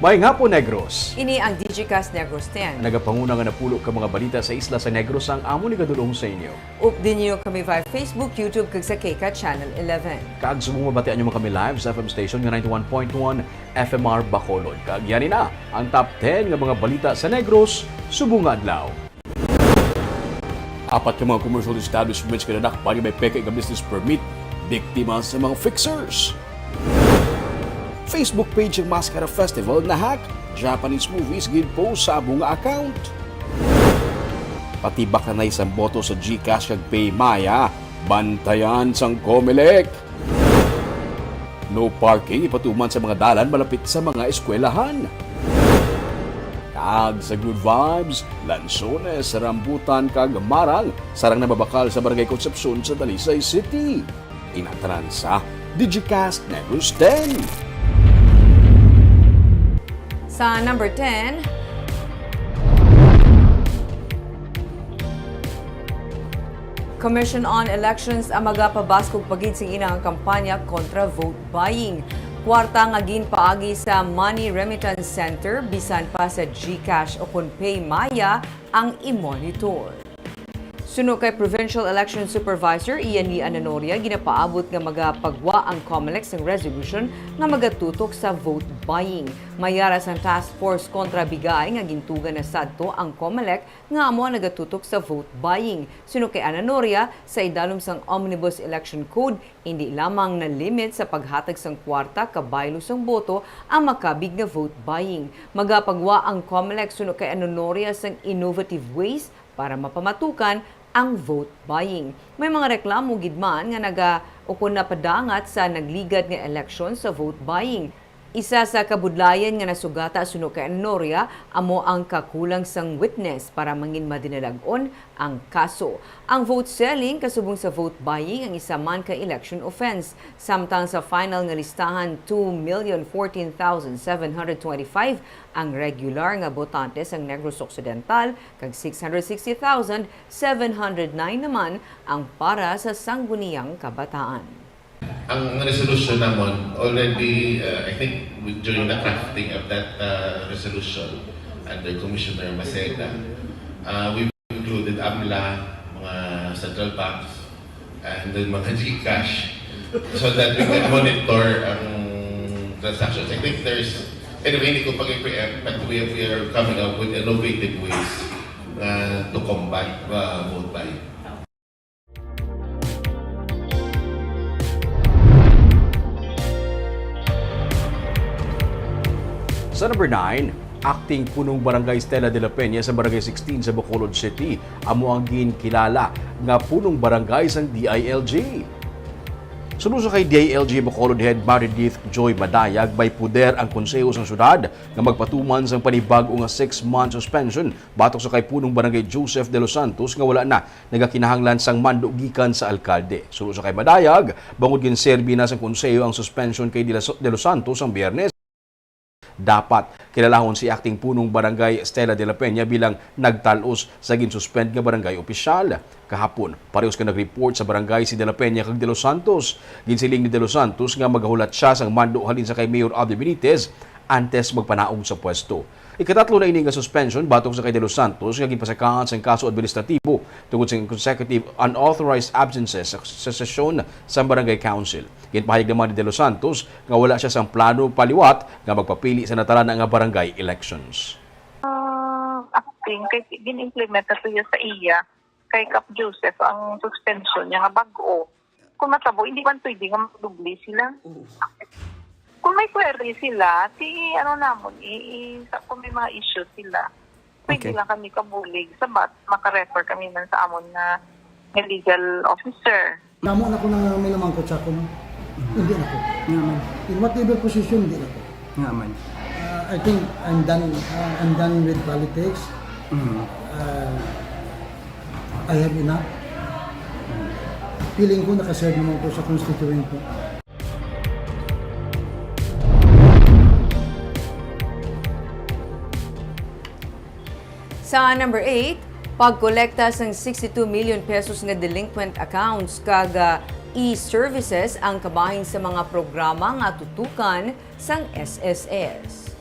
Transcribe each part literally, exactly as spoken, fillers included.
Maayong hapon, Negros. Ini ang Digicast Negros ten. Nagapanguna nga napulo ka mga balita sa isla sa Negros ang amon igadul-ong sa inyo. Updi ninyo kami via Facebook, YouTube, kag sa KCAT Channel eleven. Kag subong mabatian nyo man kami live sa F M station nga ninety-one point one F M R Bacolod. Kag yani na ang top ten nga mga balita sa Negros subong nga adlaw. Apat ka mga commercial establishments nga nadakpan nga may peke nga business permit, biktima sa mga fixers. Facebook page ang Mascara Festival na-hack, Japanese movies gin-post sa amo nga account. Pati bakanay sang boto sa GCash kag PayMaya, bantayan sang Comelec. No parking ipatuman sa mga dalan malapit sa mga eskwelahan. Kag sa Good Vibes, lansones, rambutan kag marang sarang nababakal sa Barangay Concepcion sa Talisay City. Ina tanan sa Digicast Negros ten. Sa number ten, Commission on Elections ang magapabaskog pa gid sing ina nga kampanya kontra vote buying. Kwarta nga ginpaagi sa Money Remittance Center, bisan pa sa GCash o kon PayMaya ang i-monitor. Suno kay Provincial Election Supervisor Ian Lee Ananoria, ginapaabot nga magapagwa ang Comelec sang resolution nga magatutok sa vote buying. Mayara sang task force kontra bigay nga gintuga na sadto ang Comelec nga amo ang nagatutok sa vote buying. Suno kay Ananoria, sa idalom sang Omnibus Election Code, indi lamang na-limit sa paghatag sang kwarta kabaylo sang boto ang makabig nga vote buying. Magapagwa ang Comelec suno kay Ananoria sang innovative ways para mapamatukan ang vote buying. May mga reklamo gid man nga naga-, ukon napadangat sa nagligad nga eleksyon sa vote buying. Isa sa kabudlayan nga nasugata suno kay Ananoria amo ang kakulang sang witness para mangin madinalag-on ang kaso. Ang vote selling kasubong sa vote buying ang isa man ka election offense. Samtang sa final nga listahan, two million fourteen thousand seven hundred twenty-five ang regular nga botante sang Negros Occidental kag six hundred sixty thousand seven hundred nine naman ang para sa Sangguniang Kabataan. Ang resolution namon already, uh, I think, during the crafting of that, uh, resolution under Commissioner Maceda, uh, we've included AMLA, mga central banks, and then mga GCash, so that we can monitor ang transactions. I think there's, anyway, hindi ko pag-preempt, but we, we are coming up with innovative ways, uh, to combat, uh, vote buying. Sa number nine, Acting Punong Barangay Stella de la Peña sa Barangay sixteen sa Bacolod City amo ang ginkilala nga punong barangay sang D I L G. Suno sa kay D I L G Bacolod Head Maridith Joy Madayag, may puder ang konseho sang syudad nga magpatuman sang panibag-o nga six-month suspension batok sa kay Punong Barangay Joseph De Los Santos nga wala na nagakinahanglan sang mando gikan sa alkalde. Suno sa kay Madayag, bangod ginserbi na sang konseho ang suspension kay De Los Santos ang Biyernes, dapat kilalahon si Acting Punong Barangay Stella de la Peña bilang nagtal-os sa ginsuspend nga barangay opisyal. Kahapon, parehos nga nag-report sa barangay si De la Peña kag De Los Santos. Ginsiling ni De Los Santos nga magahulat sia sang mando halin sa kay Mayor Abdi Benitez antes magpanaog sa pwesto. Ikatatlo na ini nga suspension batok sa kay De Los Santos nga ginpasakaan sang kaso administratibo tungod sa consecutive unauthorized absences sa, sa sesyon sa Barangay Council. Ginpahayag naman ni De Los Santos nga wala sia sang plano paliwat nga magpapili sa natalana nga barangay elections. Ah, acting kay gin-implement na tuyo sa iya kay Kap Joseph ang suspension niya nga bag-o. Kung matabo, hindi man pwede nga magdubli sila. Kung may query sila, si ano namon, i, i, sa, kung may mga issue sila, pwede Okay. lang kami kabulig. Sa bat, maka-refer kami man sa amon nga, nga legal officer. Namo na ko na may namangkot sa akon. Hindi na ko. Nga man. In whatever position, hindi na ko. Nga man. Uh, I think I'm done, uh, I'm done with politics. Mm. Uh, I have enough. Feeling ko nakaserve naman ko sa constituent ko. Sa number eight, pagkolekta sang sixty-two million pesos nga delinquent accounts kag, ah, e-services ang kabahin sa mga programa nga tutukan sang S S S.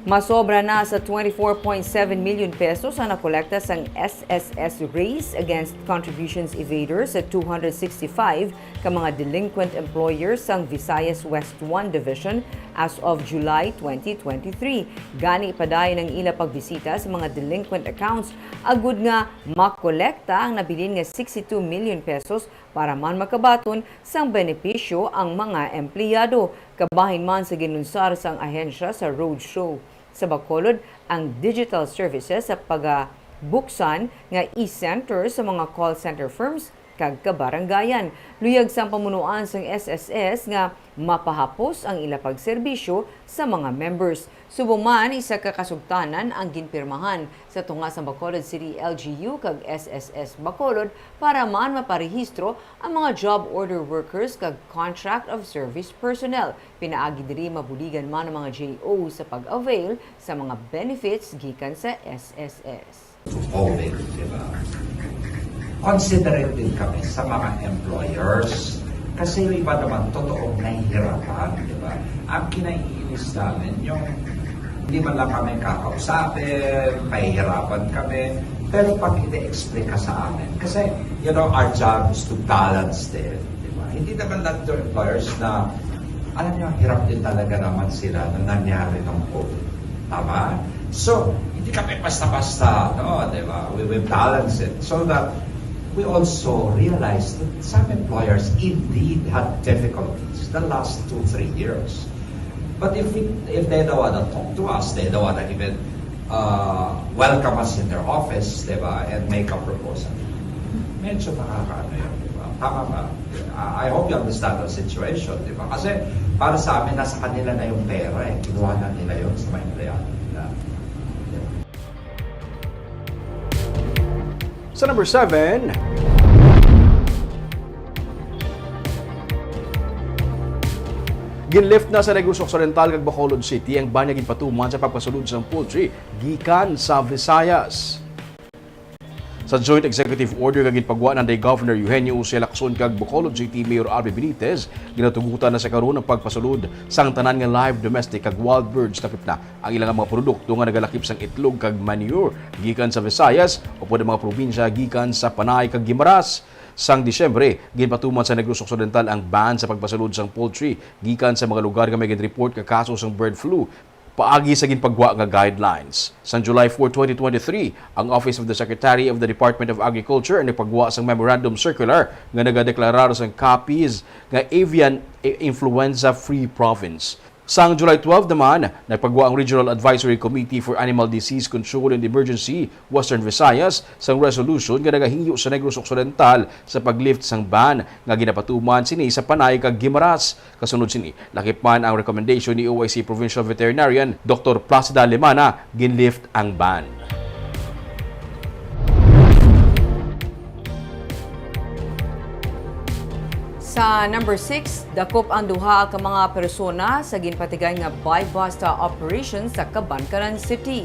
Masobra na sa twenty-four point seven million pesos ang nakolekta sang S S S Race Against Contributions Evaders sa two hundred sixty-five ka mga delinquent employers sang Visayas West One Division as of July twenty twenty-three. Gani, padayon ang ila pagbisita sa mga delinquent accounts agud nga makolekta ang nabilin nga sixty-two million pesos para man makabaton sang benepisyo ang mga empleyado. Kabahin man sa ginunsar sang ahensya sa roadshow sa Bacolod ang digital services sa pagabuksan nga e-center sa mga call center firms kag kabarangayan. Luyag sang pamunuan sang S S S nga mapahapos ang ila pagserbisyo sa mga members. Subong man, isa ka kasugtanan ang ginpirmahan sa tunga sang Bacolod City L G U kag S S S Bacolod para man maparehistro ang mga job order workers kag contract of service personnel. Pinaagi diri, mabuligan man ang mga J O sa pag-avail sa mga benefits gikan sa S S S. Covid, di ba? Considerate din kami sa mga employers. Kasi yung iba naman, totoong nahihirapan, di ba? Ang kinaiinis namin, yung hindi man lang kami kakausapin, mahihirapan kami. Pero pag ini-explain ka sa amin, kasi, you know, our job is to balance din, di ba? Hindi naman lang to employers na, alam nyo, hirap din talaga naman sila na nangyari ng COVID. Tama? So, hindi kami basta-basta, no? Di ba? We will balance it so that we also realize that some employers indeed had difficulties the last two, three years. But if we, if they don't wanna talk to us, they don't wanna even uh, welcome us in their office, di ba, and make a proposal. Medyo nakakaano yun, di ba? Tama ba? I I hope you understand the situation, di ba? Kasi para sa amin, nasa kanila na yung pera eh. Kinuha na nila yun sa mga empleyado nila. Sa number seven, ginlift na sa Negros Occidental kag Bacolod City ang ban nga ginpatuman sa pagpasulod sang poultry gikan sa Visayas. Sa joint executive order nga ginpagwa nanday Governor Eugenio Jose Lacson kag Bacolod City Mayor Alvin Benitez, ginatugutan na sa karon ang pagpasulod sang tanan nga live domestic kag wild birds. Lakip na ang ilang mga produkto nga nagalakip sang itlog kag manure gikan sa Visayas upod ang mga probinsya gikan sa Panay kag Guimaras. Sang Disyembre, ginpatuman sa Negros Occidental ang ban sa pagpasulod sang poultry gikan sa mga lugar nga may ginreport nga kaso sang bird flu. Paagi sa ginpagwa nga guidelines, sang July four, twenty twenty-three, ang Office of the Secretary of the Department of Agriculture ang nagpagwa sang Memorandum Circular nga nagadeklarar sang Capiz nga avian i- influenza-free province. Sang July twelve naman, nagpagwa ang Regional Advisory Committee for Animal Disease Control and Emergency Western Visayas sang resolution nga nagahingyo sa Negros Occidental sa pag-lift sang ban nga ginapatuman sini sa Panay kag Guimaras. Kasunod sini, lakip man ang recommendation ni O I C Provincial Veterinarian Doktor Placida Limana, ginlift ang ban. Sa number six, dakop ang duha ka mga persona sa ginpatigay nga buy-bust operation sa Kabankalan City.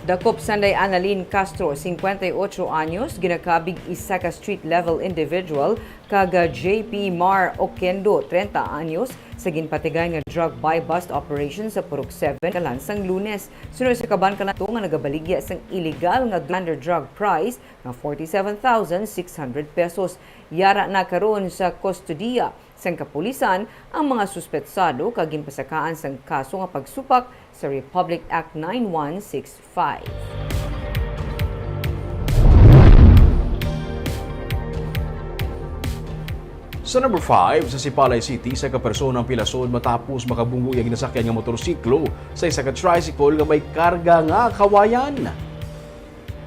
Dakop sanday Annalyn Castro, cincuenta y ocho anyos, ginakabig isa ka street-level individual, kag J P Mar Oquendo, treinta anyos, sa ginpatigay nga drug buy-bust operation sa Purok seven, Kalan sang Lunes. Suno sa kaban kanato nga nagabaligya sang iligal nga underground drug price nga forty-seven thousand six hundred pesos. Yara na karon sa kustodiya sang kapulisan ang mga suspetsado kag ginpasakaan sang kaso nga pagsupak sa Republic Act nine one six five. Sa number five, sa Sipalay City, isa ka persona ang pilason matapos makabunggo iya ginasakyan nga motorsiklo sa isa ka tricycle nga may karga nga kawayan.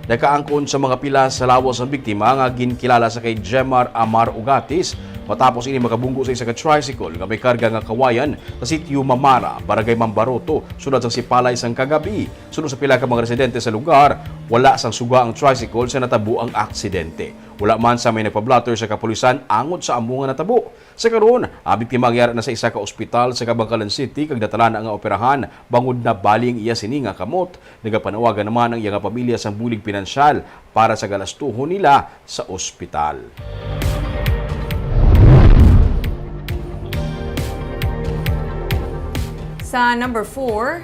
Nakaangkon sa mga pilas sa lawas ang biktima nga ginkilala sa kay Jemar Amar Ugatis, matapos ini makabunggo sa isa ka tricycle nga may karga nga kawayan sa sitio Mamara, Barangay Mambaroto, sulod sang Sipalay sang kagabi. Suno sa pila ka mga residente sa lugar, wala sang suga ang tricycle sa natabo ang aksidente. Wala man sa may nagpa-blotter sa kapulisan angot sa amo nga natabo. Sa karon, ang biktima ang yara na sa isa ka ospital sa Kabankalan City kag natalana nga operahan bangod nabali ang iya sini nga kamot. Nagapanawagan naman ang iya nga pamilya sang bulig pinansyal para sa galastuhon nila sa ospital. Sa number four,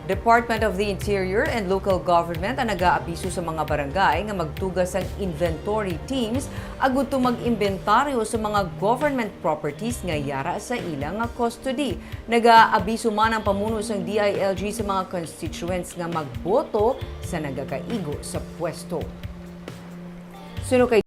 Department of the Interior and Local Government ang nagaabiso sa mga barangay nga magtuga sang inventory teams agud to mag-imbentaryo sa mga government properties nga yara sa ila nga custody. Nagaabiso man ang pamuno sang D I L G sa mga constituents nga magboto sa nagakaigo sa pwesto. Suno kay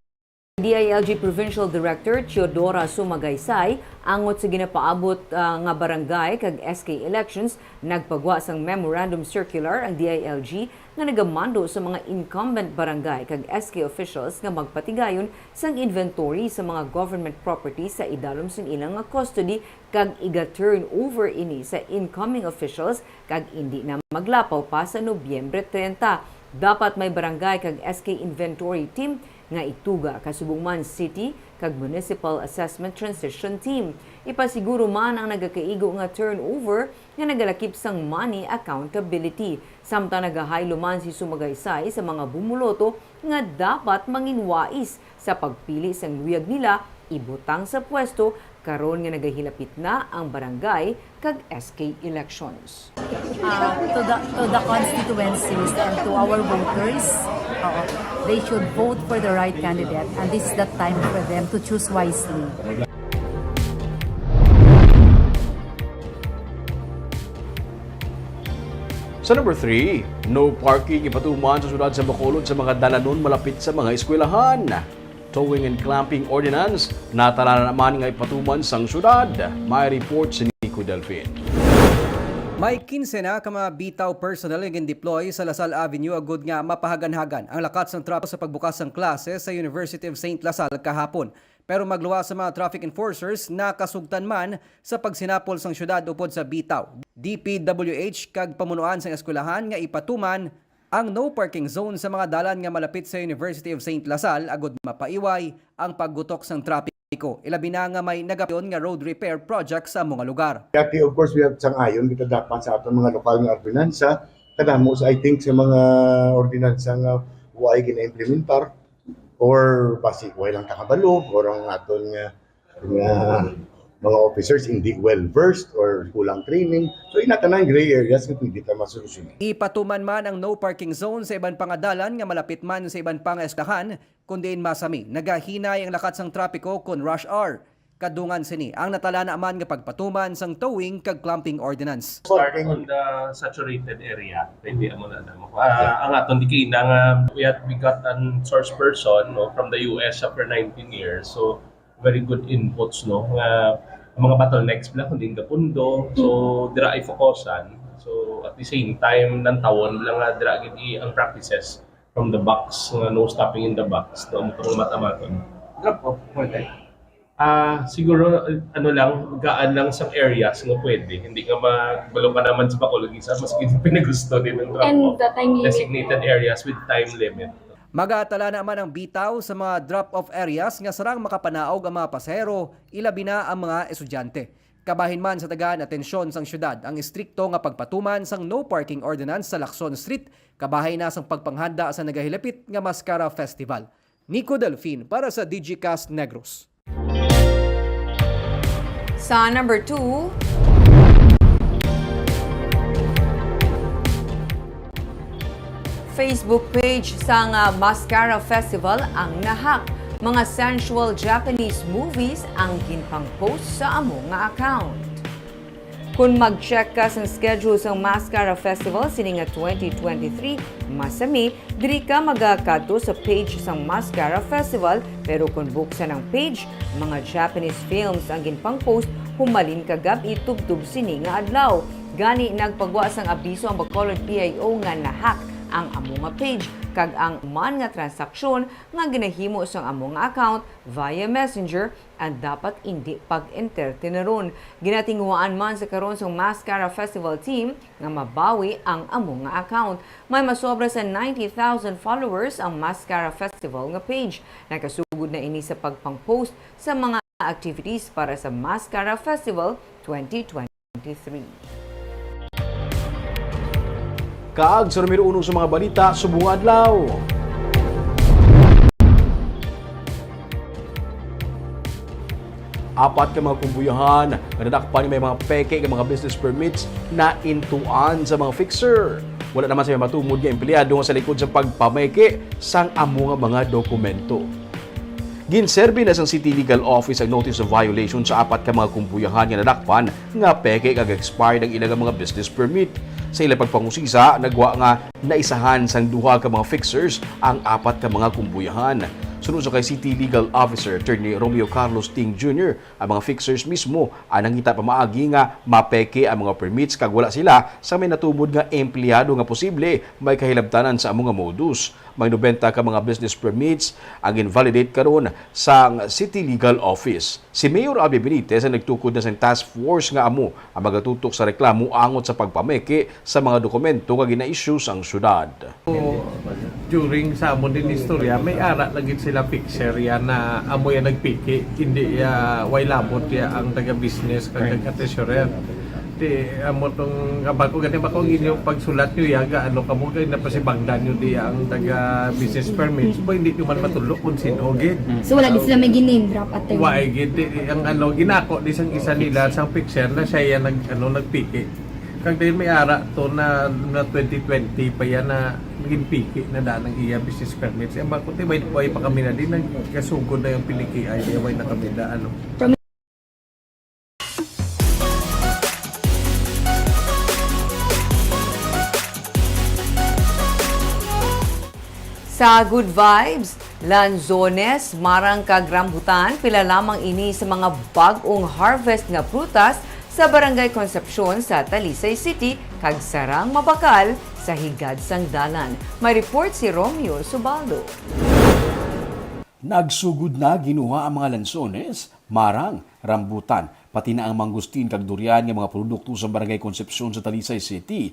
D I L G Provincial Director Teodora Sumagaysay, angot sa ginapaabot, ah, nga barangay kag S K elections, nagpagwa sang memorandum circular ang D I L G nga nagamando sa mga incumbent barangay kag S K officials nga magpatigayon sang inventory sa mga government property sa idalom sang ilang nga custody kag iga-turn over ini sa incoming officials kag indi na maglapaw pa sa Nobyembre treinta. Dapat may barangay kag S K inventory team nga ituga kasubong man city kag municipal assessment transition team. Ipasiguro man ang nagakaigo nga turnover nga nagalakip sang money accountability. Samtang nagahaylo man si Sumagaysay sa mga bumuloto nga dapat manginwais sa pagpili sang luyag nila ibutang sa pwesto karon nga nagahilapit na ang barangay kag S K elections. Uh, to the, to the constituencies and to our voters, uh, they should vote for the right candidate, and this is the time for them to choose wisely. Sa number three, no parking ipatuman sa siyudad sa Bacolod sa mga dalanon malapit sa mga eskwelahan. Towing and Clamping Ordinance, natala na naman nga ipatuman sang syudad. May report si Nico Delfin. May kinse na ka mga bitaw personnel nga gin-deploy sa Lasal Avenue agud nga mapahaganhagan ang lakat sang trapiko sa pagbukas sang klase sa University of Saint Lasal kahapon. Pero magluwas sa mga traffic enforcers, nakasugtan man sa pagsinapol sang syudad upod sa bitaw, D P W H kag pamunuan sang eskwelahan nga ipatuman ang no parking zone sa mga dalan nga malapit sa University of Saint Lasal agud mapaiway ang paggutok sang trapiko, ilabi na nga may nagapayon nga road repair project sa amo nga lugar. Kaya, of course, we have sang-ayon kita dapat sa aton mga lokal nga ordinansa, kadamo sa, I think, sa mga ordinansa nga way gina-implementar or basi way lang ta kabalo or ang aton nga nga mga officers hindi well versed or kulang training. So, ina tanan gray areas nga pwede ta masolusyonan. Ipatuman man ang no parking zone sa iban pa nga dalan nga malapit man sa iban pa nga eskwelahan, kun diin masami nagahinay ang lakat sang trapiko kon rush hour. Kadungan sini ang natalana man nga pagpatuman sang towing kag clamping ordinance. Start on the saturated area, pwede amo na namo. Ah, ang aton dikina nga we had, we got an source person, no, from the U S after nineteen years. So very good inputs, no, nga ang mga bottlenecks bala kung diin gapundo. So dira ay focusan. So at the same time, lantawon bala nga dira gid i-, ang practices from the box, nga no stopping in the box, no, amo tong mat-amaton. Drop off, pwede. Ah, siguro, ano lang, gaan lang sa areas nga pwede. Hindi nga ma-, balo ka naman sa Bacolod, isa mas gid pinagusto din ang drop off. Designated areas with time limit. Magatala na man ang bitaw sa mga drop-off areas nga sarang makapanaog ang mga pasahero, ilabi na ang mga estudyante. Kabahin man sa tagaan atensyon sang syudad ang istrikto nga pagpatuman sang no parking ordinance sa Lacson Street, kabahin na sang pagpanghanda sa nagahilapit nga Mascara Festival. Nico Delfin para sa Digicast Negros. Sa number two, Facebook page sang, ah, Mascara Festival ang na-hack. Mga sensual Japanese movies ang ginpang-post sa amo nga account. Kon mag-check ka sang schedule sang Mascara Festival sini nga twenty twenty-three, masami, diri ka magakadto sa page sang Mascara Festival, pero kon buksan ang page, mga Japanese films ang ginpang-post humalin kagab-i tubtob sini nga adlaw. Gani, nagpagwa sang abiso ang Bacolod P I O nga na-hack ang amo nga page, kag ang man nga transaksyon nga ginahimo sang amo nga account via Messenger ang dapat indi pag-entertaineron. Ginatinguhaan man sa karon sang Mascara Festival team nga mabawi ang amo nga account. May masobra sa ninety thousand followers ang Mascara Festival nga page. Nakasugod na ini sa pagpang-post sa mga activities para sa Mascara Festival twenty twenty-three. Kaag sa numero uno sa mga balita subong adlaw. Apat ka mga kumbuyahan nga nadakpan nga may mga peke nga mga business permits na intuan sa mga fixer. Wala naman sa may matumod nga empleyado nga sa likod sa pagpameke sang amo nga mga dokumento. Ginserbi na sang City Legal Office ang notice of violation sa apat ka mga kumbuyahan nga nadakpan nga peke kag expired ang ila nga mga business permit. Sa ila pagpangusisa, nagwa nga naisahan sang duha ka mga fixers ang apat ka mga kumbuyahan. Suno sa kay City Legal Officer Attorney Romeo Carlos Ting Junior, ang mga fixers mismo ang nangita pamaagi nga mapeke ang mga permits kag wala sila sa may natumod nga empleyado nga posible may kahilabtanan sa amo nga modus. May nobenta ka mga business permits ang invalidate karon sang City Legal Office. Si Mayor Abby Benitez ang nagtukod na sang task force nga amo ang magatutok sa reklamo angot sa pagpameke sa mga dokumento nga gina-issue sang syudad. During sa amon din istorya, may ara lang gid sila fixer yan na amo yan nagpiki, hindi ya way labot ya ang taga-business kag taga-treasurer. Ti amo tong kabako gani ba kung inyo pagsulat nyo ya ga ano kamo kay napasibangdan nyo di ang taga-business permit, so hindi nyo man matulo kung sino gid. So, wala di sila may gin-name drop at time? Wa gid, ti ang ano ginako di sang isa nila sang fixer na siya yan nag ano nagpiki. Kag dahil may ara to na, na twenty twenty pa yan na naging piki na daan ang iya business permit. Siya ba, kuti may, may pa kami na din, nagkasugod na yung piniki ay, way na kami na, ano. Sa Good Vibes, lanzones, marang kag rambutan, pila lamang ini sa mga bag-ong harvest nga prutas sa Barangay Concepcion sa Talisay City kag sarang mabakal sa higad sang dalan. May report si Romeo Subaldo. Nagsugod na ginuha ang mga lansones, marang, rambutan, pati na ang mangustin kag durian nga mga produkto sa Barangay Concepcion sa Talisay City.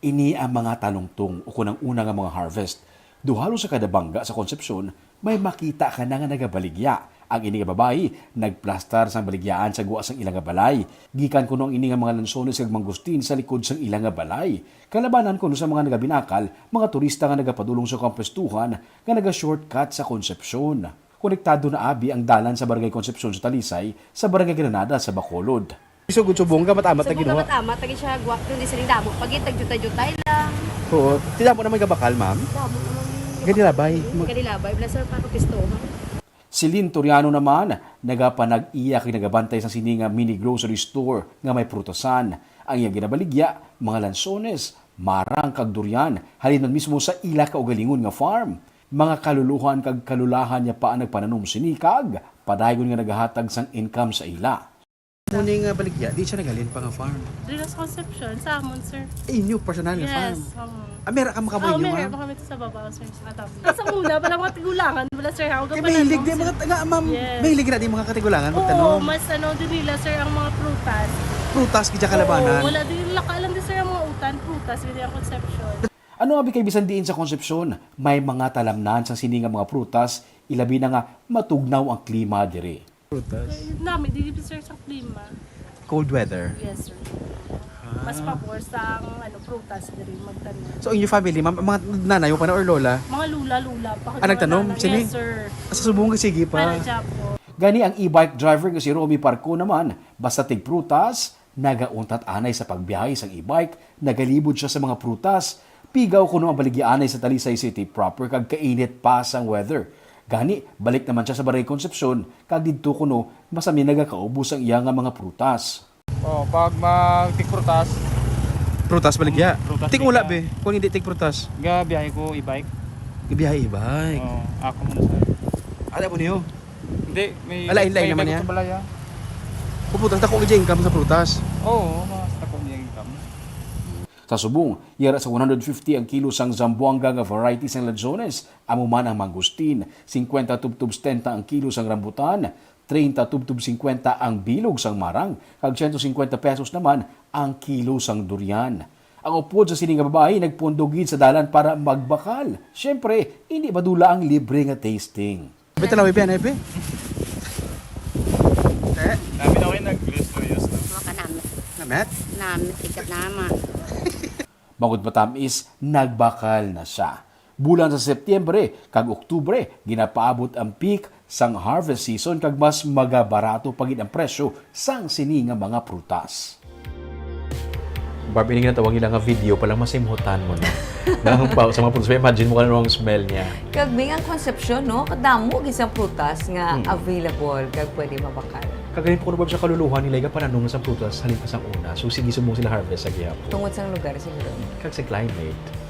Ini ang mga talungtong o kon ang una nga mga harvest. Duhalo sa kada bangga sa Concepcion, may makita ka na nga nagabaligya. Ang ini nga babayi nagplastar sang baligyaan sa gwa sang ila nga balay. Gikan kuno ang ini nga mga lansones kag mangustin sa likod sang ila nga balay. Kalabanan kuno sa mga nagabinakal, mga turista nga nagapadulong sa kampuestuhan nga naga-shortcut sa Concepcion. Konektado na abi ang dalan sa Barangay Concepcion sa Talisay sa Barangay Granada sa Bacolod. Isugod subong ka matamat na Subong ka ginuha. Matamat, tagi siya guwak doon, di siling damo. Pag itag jutay-jutay lang. Oo. Ti damo naman gabakal, ma'am? Damo naman. Ganilabay. Ganilabay. Wala, sir, pa kapistohan. Si Lynn Toriano naman, nagapanag-iya kag nagabantay sa sini nga mini grocery store nga may prutasan. Ang iyang ginabaligya, mga lansones, marang kag durian, halin man mismo sa ila kaugalingon nga farm. Mga kaluluhan kag kalulahan niya pa ang nagpananom sini kag padayon nga nagahatag sang income sa ila. Mao ni nga baligya, di siya naghalin pa nga farm. Diri sa Concepcion, sa amon, sir. Eh, inyo personal nga farm. Yes, oo. Ah, mera ka makabuhi Ah, nyo, ma'am? Mera kami sa babaw, sir, sa Atap. Sa una, wala mga tigulangan, wala, sir, ha? Kay mahilig din mga taga, ma'am, Yes. Mahilig na din mga katigulangan Oo, magtanom. Mas ano din nila, sir, ang mga prutas. Prutas, gidya kalabanan. Oo, wala din nila kaalam din, sir, ang mga utan, prutas, gid ang Concepcion. Ano abi kay bisan diin sa Concepcion, may mga talamnan sa sini nga mga prutas, ilabi na nga matugnaw ang klima diri. Prutas. Kay nami, dili, sir, sa klima. Cold weather? Yes, sir. Ah. Mas pabor sa ang, ano, prutas diri magtanom. So, in your family, ma'am, mga nanay mo pa na or lola? Mga lula, lula pa. Ah, nagtanom? Sini? Yes, sir. Sa subong ka, sige pa. Para dyan po. Gani ang e-bike driver nga si Romy Parco naman, basta tigprutas, nagauntat anay sa pagbiyahe sang e-bike, nagalibod siya sa mga prutas, pigaw kuno ang baligyaanay sa Talisay City proper kag kainit pa sang weather. Gani, balik naman siya sa Barangay Concepcion kag didto kuno masami nagakaubos ang iya nga mga prutas. Oh, pag magtigprutas. Prutas baligya. Prutas Tig wala baligya. Be, kung hindi tigprutas. Gabiyahe ko e-bike. Gabiyahe e-bike. Oh, ako mo sa. Ala mo niyo. Hindi, may Ala, inlay may naman niya. Sa balay, ah. Kung prutas, dako ang income sa prutas. Oo, mas dako niya income. Sa subong, yara sa one hundred fifty ang kilo sang Zamboanga nga variety sang lanzones, amo man ang mangustin, singkwenta tubtob setenta ang kilo sang rambutan, treinta tubtob singkwenta ang bilog sang marang, kag siyento singkwenta pesos naman ang kilo sang durian. Ang upod sa sini nga babayi nagpondo gid sa dalan para magbakal. Siyempre, hindi madula ang libre nga tasting. Be, talawi, be, anay, be. Te? Kami na kayo nag-gusto yun, no? Maka namin. Namet? Namin, ikat naman. Bangod matamis, nagbakal na siya. Bulan sa Setyembre kag Oktubre, ginapaabot ang peak sang harvest season kag mas magabarato pa gid ang presyo sang sini nga mga prutas. Barb, ini ginatawag nila nga video pa lang, masimhutan mo na. Nang pa, sa mga prutas, imagine mo kung ano ang smell niya. Kag may ang konsepsyon, no? Kadamo gid sang prutas nga Mm. available kag pwede mabakal. Kagayon po ko, Barb, sa kaluluhan nila, igapananom na sa prutas halin pa sang una. So, sige, subong sila harvest sa gihapon. Tungod sang lugar siguro. Kag sa climate.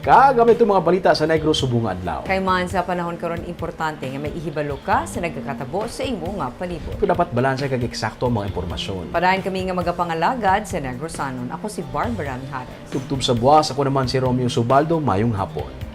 Kag ang itong mga balita sa Negros subong nga adlaw. Kay man sa panahon karon, importante nga may ihibalo ka sa nagakatabo sa imo nga palibot. Kung dapat balanse kag eksakto ang mga impormasyon. Padayon kami nga magapangalagad sa Negrosanon. Ako si Barbara Mijares. Tubtob sa buwas, ako naman si Romeo Subaldo. Mayong hapon.